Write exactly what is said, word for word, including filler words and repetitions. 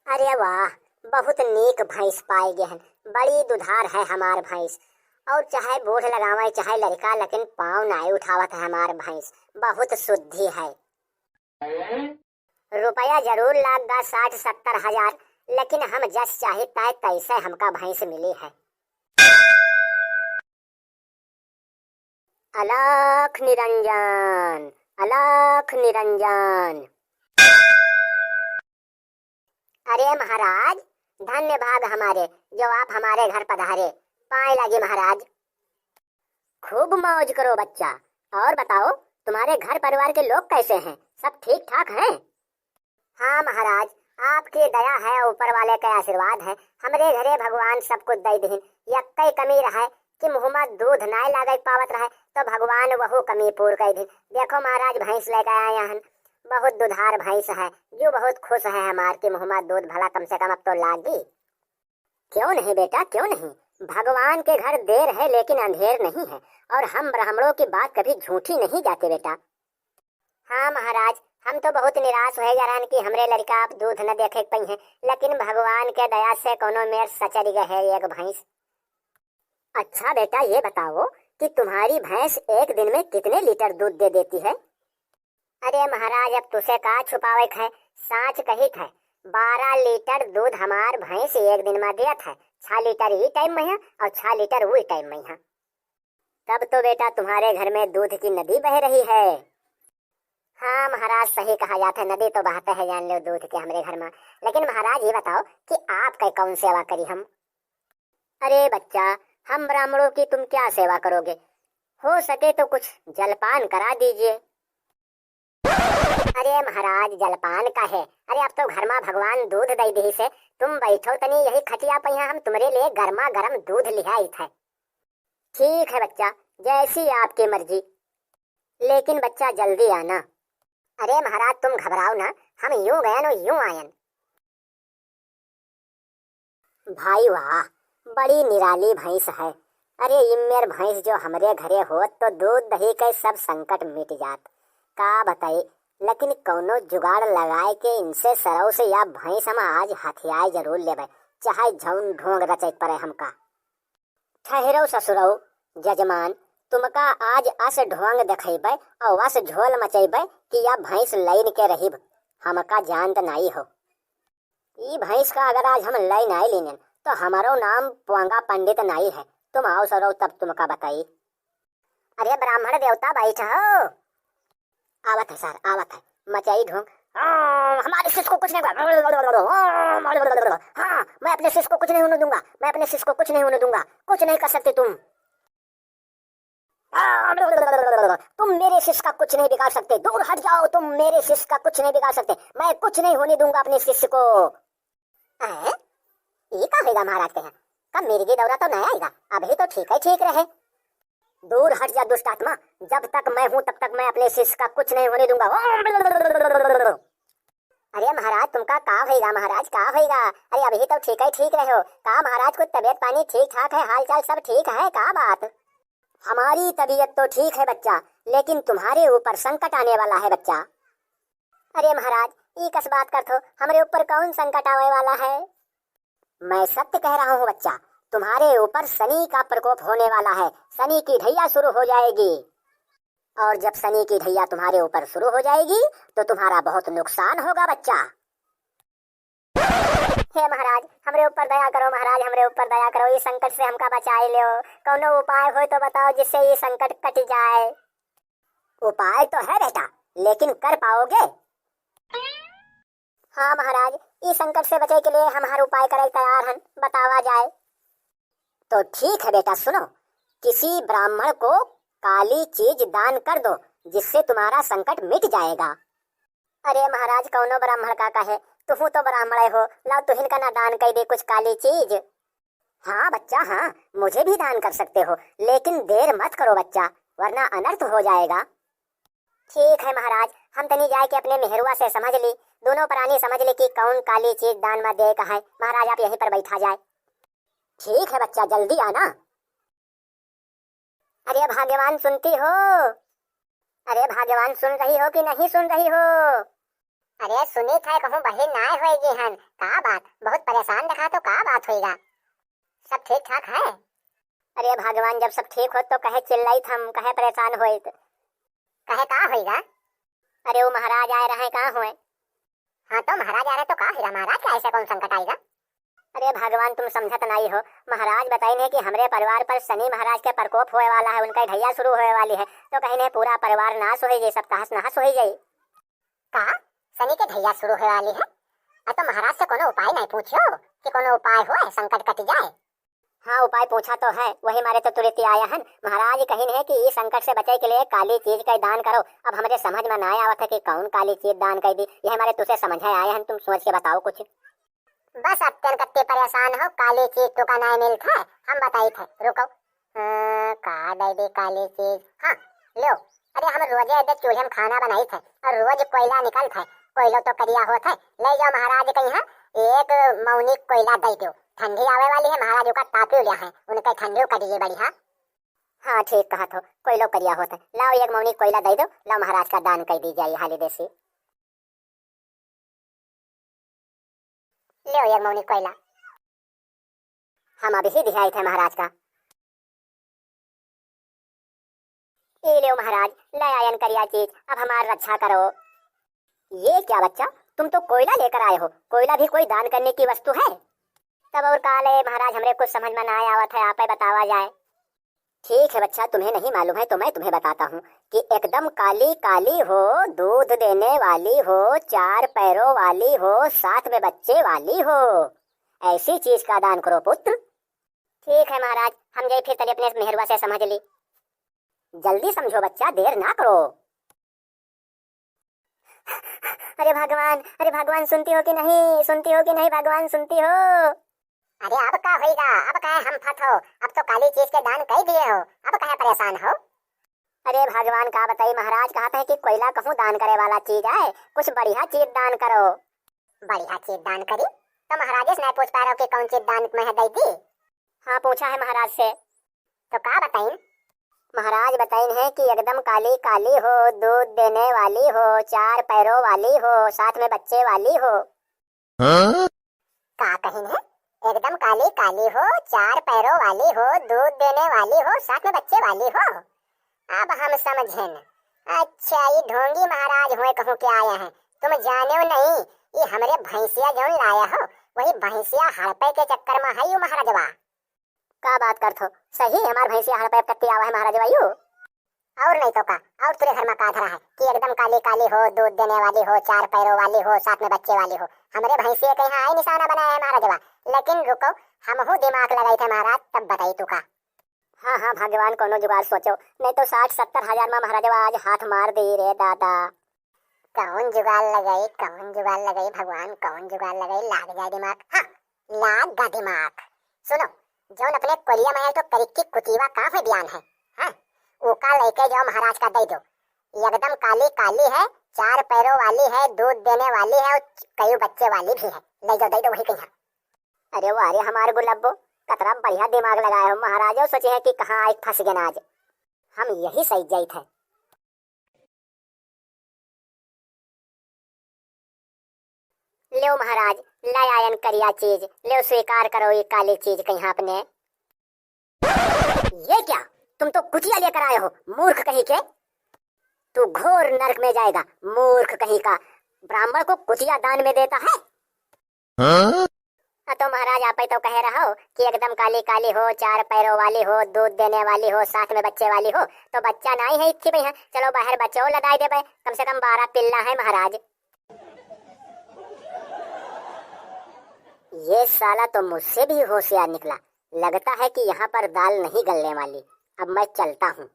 अरे वाह, बहुत नीक भैंस पाए गए हैं, बड़ी दुधार है हमार भैंस। और चाहे बूढ़ लगावे, चाहे लड़का, लेकिन पाँव नाई उठावत है हमार भैंस, बहुत शुद्धि है। रुपया जरूर लाग गा साठ सत्तर हजार, लेकिन हम जस चाही तय तैसे हमका भैंस मिली है। अलख निरंजन, अलख निरंजन। अरे महाराज, धन्य भाग हमारे, जो आप हमारे घर पधारे। पाए लागी महाराज। खूब मौज करो बच्चा। और बताओ, तुम्हारे घर परिवार के लोग कैसे हैं? सब ठीक ठाक हैं? हाँ महाराज, आपकी दया है, ऊपर वाले का आशीर्वाद है। हमरे घरे भगवान सब कुछ दे दिहिन, यक्कई कमी रहे कि मुँह मा दूध नाय लागे पावत रहे, तो भगवान वहू कमी पूर कर दिहिन। देखो महाराज, भैंस लेके आए हैं, बहुत दुधार भैंस है, जो बहुत खुश है हमार कि मुँह मा दूध भला कम से कम अब तो लागी। क्यों नहीं बेटा, क्यों नहीं? भगवान के घर देर है लेकिन अंधेर नहीं है, और हम ब्राह्मणों की बात कभी झूठी नहीं जाती बेटा। हाँ महाराज, हम तो बहुत निराश हुए रहन कि हमरे लड़का अब दूध न देखे के पइहें, लेकिन भगवान के दया से कोनो मेर सचरि गए है एक भैंस। अच्छा बेटा, ये बताओ कि तुम्हारी भैंस एक दिन में कितने लीटर दूध दे देती है? अरे महाराज, अब तुसे का छुपावे के है, साँच कहित है, बारह लीटर दूध हमार भैंस एक दिन में देत है। छह लीटर ई टाइम में है और छह लीटर वही टाइम में है। तब तो बेटा तुम्हारे घर में दूध की नदी बह रही है। हाँ महाराज, सही कहा जात है, नदी तो बहते है जान लो दूध के हमरे घर में। लेकिन महाराज ये बताओ कि आपके कौन सेवा करी हम? अरे बच्चा, हम ब्राह्मणों की तुम क्या सेवा करोगे? हो सके तो कुछ जलपान करा दीजिए। अरे महाराज, जलपान का है? अरे अब तो घर मा भगवान दूध दे दिहिस है, तुम बैठो तनी यही खटिया पे, यहाँ हम तुम्हारे लिए गर्मा गर्म दूध लिया आइत है। ठीक है बच्चा, जैसी आपकी मर्जी, लेकिन बच्चा जल्दी आना। अरे महाराज, तुम घबराओ ना, हम यूं गयन और यूं आयन। भाई वाह, बड़ी निराली भैंस है। अरे इम्मेर भैंस जो हमरे घरे होत तो दूध दही के सब संकट मिट जात। का बताई, लेकिन कौनो जुगाड़ लगाए के इनसे सरऊ से या भैंस हम आज हथियाए जरूर लेबे, चाहे जौन ढोंग रचे पड़े हमका। ठहरो ससुरऊ, जजमान, तुमका आज अस ढोंग देखैबे और अस झोल मचैबे कि या भैंस लैन के रहिब, हमका जानत नाई हो। ई भैंस का अगर आज हम लै नाई लीनेन, तो हमारो नाम पोंगा पंडित नाई है। तुम आओ सरो, तब तुमका बताई। अरे ब्राह्मण देवता बैठ हो। आवत है सर, आवत है। मचाई ढोंग। "आ, हमारे शिष्य को कुछ नहीं होगा। हाँ, मैं अपने शिष्य को कुछ नहीं होने दूंगा, मैं अपने शिष्य को कुछ नहीं होने दूंगा, कुछ नहीं कर सकते तुम।" तुम मेरे शिष्य का कुछ नहीं बिगाड़ सकते, दूर हट जाओ, तुम मेरे शिष्य का कुछ नहीं बिगाड़ सकते, मैं कुछ नहीं होने दूंगा अपने शिष्य को। हैं? ई का होइगा महाराज के यहाँ? का मिर्गी दौरा तो नहीं आइगा? अभी तो ठीक है, ठीक रहे। दूर हट जा दुष्ट आत्मा, जब तक मैं हूँ तब तक मैं अपने शिष्य का कुछ नहीं होने दूंगा। अरे महाराज, तुमका का होइगा महाराज, का होइगा? अरे अभी तो ठीक है, ठीक रहे हो। का महाराज, कुछ तबीयत पानी ठीक ठाक है, हाल चाल सब ठीक है, का बात? हमारी तबीयत तो ठीक है बच्चा, लेकिन तुम्हारे ऊपर संकट आने वाला है बच्चा। अरे महाराज, ई कस बात करत हो, हमरे ऊपर कौन संकट आवे वाला है? मैं सत्य कह रहा हूँ बच्चा, तुम्हारे ऊपर शनि का प्रकोप होने वाला है, शनि की ढैया शुरू हो जाएगी। और जब शनि की ढैया तुम्हारे ऊपर शुरू हो जाएगी, तो तुम्हारा बहुत नुकसान होगा बच्चा। हे महाराज, हमरे ऊपर दया करो महाराज, हमरे ऊपर दया करो, ई संकट से हमका बचाए लेओ। कौनो उपाय होय तो बताओ, जिससे ई संकट कट जाए। उपाय तो है बेटा, लेकिन कर पाओगे? हाँ महाराज, ई संकट से बचे के लिए हम हर उपाय करे तैयार हन, बतावा जाए। तो ठीक है बेटा, सुनो, किसी ब्राह्मण को काली चीज दान कर दो, जिससे तुम्हारा संकट मिट जाएगा। अरे महाराज, कौनो ब्राह्मण का कहे, तुहू तो ब्राह्मण हो, लाओ तुहिन का ना दान कर दे कुछ काली चीज। हाँ बच्चा, हाँ, मुझे भी दान कर सकते हो, लेकिन देर मत करो बच्चा, वरना अनर्थ हो जाएगा। ठीक है महाराज, हम तनी जाए के अपने मेहरुआ से समझ ली, दोनों प्राणी समझ ली कि कौन काली चीज दान में दे का है। महाराज, आप यहीं पर बैठा जाए। ठीक है बच्चा, जल्दी आना। अरे भाग्यवान, सुनती हो? अरे भाग्यवान, सुन रही हो कि नहीं सुन रही हो? अरे सुनी थे कहूँ बहिर नाय होइगी हन, का बात? बहुत परेशान दिखात हो, का बात होइगा? सब ठीक ठाक है? अरे भगवान, जब सब ठीक होत तो कहे चिल्लाइत हम, कहे परेशान होइत। कहे का होइगा? अरे वो महाराज आए रहे, का होए? हाँ तो महाराज आए रहे तो का होइगा? महाराज का ऐसे कौन संकट आइगा? अरे भगवान, तुम समझत नाई हो। महाराज बताइन है कि हमरे परिवार पर शनि महाराज के प्रकोप होए वाला है, उनका ढैया शुरू होए वाली है, तो कहिन है पूरा परिवार नाश होई जाई, सब तहस नहस होई जाई। का? शनि के ढैया शुरू होए वाली है? आ तो महाराज से कोनो उपाय नहीं पूछियो कि कोनो उपाय होए, संकट कट जाए? हाँ, उपाय पूछा तो है, वही मारे तो तुरंत ही आया हन। महाराज कहिन है कि इस संकट से बचे के लिए काली चीज का दान करो। अब हमरे समझ में ना आवत है कि कौन काली चीज दान कर दी, यह मारे तुसे समझे आया हन, तुम सोच के बताओ कुछ। बस अब तेन कत्ते परेशान हो, काली चीज तो का नाय मिलत है, हम बताइत है, रुको। अ, का दे दे काली चीज? हाँ, लो। अरे हम रोजे अदे चूल्हे में खाना बनाइत है और रोज कोयला निकलत है, कोयलो तो करिया होत है। ले जाओ महाराज के यहाँ, एक मौनी कोयला दे दो, ठंडी आवे वाली है, महाराज का तापी लिया है, उनके ठंडी कट जाई बढ़िया। हाँ ठीक कहत हो, कोयलो करिया होत है, लाओ एक मौनी कोयला दे दो, लाओ महाराज का दान कर दी जाए हाली देसी। लो एक मौनी कोयला। हम अभी दिहाइत है महाराज का। ए लो महाराज, ले आयन करिया चीज, अब हमार रक्षा करो। ये क्या बच्चा, तुम तो कोयला लेकर आए हो, कोयला भी कोई दान करने की वस्तु है? तब और का ले महाराज, हमरे कुछ समझ में ना आवत है, आपे बतावा जाए। ठीक है बच्चा, तुम्हें नहीं मालूम है तो मैं तुम्हें बताता हूँ कि एकदम काली काली हो, दूध देने वाली हो, चार पैरों वाली हो, साथ में बच्चे वाली हो, ऐसी चीज का दान करो पुत्र। ठीक है महाराज, हम जाई फिर तनी अपने मेहरुआ से समझ ली। जल्दी समझो बच्चा, देर ना करो। अरे भगवान, अरे भगवान, सुनती हो कि नहीं, सुनती हो कि नहीं भगवान, सुनती हो? अरे अब का होइगा, अब काहे हम फट हो, अब तो काली चीज के दान कई दिए हो, अब काहे परेशान हो? अरे भगवान का बताई महाराज, कहत है कि कोयला कहूँ दान करे वाला चीज आए, कुछ बढ़िया चीज दान करो। बढ़िया चीज दान करी? तो महाराजे से नहीं पूछ पा रहो कि कौन चीज दान में है दे दी? हाँ पूछा है महाराज से। तो का बताइन? महाराज बताइन है कि एकदम काली काली हो, दूध देने वाली हो, चार पैरों वाली हो, साथ में बच्चे वाली हो। हाँ? का कहिन है? एकदम काली काली हो, चार पैरों वाली हो, दूध देने वाली हो, साथ में बच्चे वाली हो। अब हम समझेन। अच्छा, ई ढोंगी महाराज हुए कहूँ के आया है। तुम जानेव नहीं, ई हमरे भैंसिया जौन लाया हो, वही भैंसिया हड़पे के चक्कर में है यू महाराजवा। का बात करत हो? सही हमार भैंसिया हड़पे कत्ती आवा है महाराजवा यू? और नहीं तो का, और तुरे घर में का धरा है कि एकदम काली काली हो, दूध देने वाली हो, चार पैरों वाली हो, साथ में बच्चे वाली हो। हमरे भैंसिया के यहाँ आई निशाना बनाया है महाराजवा। लेकिन रुको, हमहू दिमाग लगाई थे महाराज, तब बताई तू का। हाँ, हाँ, भगवान, कौनो जुगाड़ सोचो, नहीं तो साठ सत्तर हजार में महाराजवा आज हाथ मार दे रे दादा। कौन जुगाड़ लगाई, कौन जुगाड़ लगाई भगवान, कौन जुगाड़ लगाई, लाग जाए दिमाग। हाँ, लाग गा दिमाग। सुनो, जौन अपने कोलिया में है तो करिक्की कुतीवा का है बयान है, हाँ, ओका लेके जाओ महाराज का दे दो। एकदम काली काली है, चार पैरों वाली है, दूध देने वाली है और कई बच्चे वाली भी है। ले जाओ, दे दो वही कहीं। अरे वाह रे हमार गुलब्बो, कतरा बढ़िया दिमाग लगाए हो महाराज, और सोचे है कि कहाँ आए फंस गए आज। हम यही सही जाइत है। ल्यो महाराज, ले आयन करिया चीज, ल्यो स्वीकार करो ये काली चीज कहीं आपने। ये क्या? तुम तो कुतिया लेकर आए हो, मूर्ख कहीं के। तू घोर नरक में जाएगा, मूर्ख कहीं का। ब्राह्मण को कुतिया दान में देता है? हाँ? हाँ तो महाराज, आप ही तो कह रहा हो कि एकदम काली काली हो, चार पैरों वाली हो, दूध देने वाली हो, साथ में बच्चे वाली हो, तो बच्चा नहीं है इतनी भैया। चलो बाहर बच्चों लदाई देबे, कम से कम बारह पिल्ला है महाराज। ये साला तो मुझसे भी होशियार निकला। लगता है कि यहाँ पर दाल नहीं गलने वाली। अब मैं चलता हूँ।